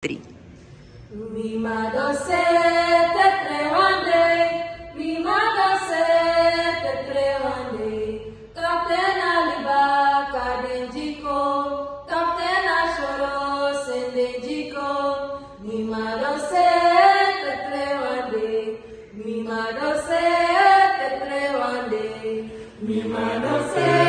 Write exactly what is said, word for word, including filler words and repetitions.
Tri. Mi ma dose te trewande, mi ma dose te trewande. Kapten Aliba ka den diko, kapten Ashoro sen den diko. Mi ma dose te trewande, mi ma dose te trewande. Mi ma dose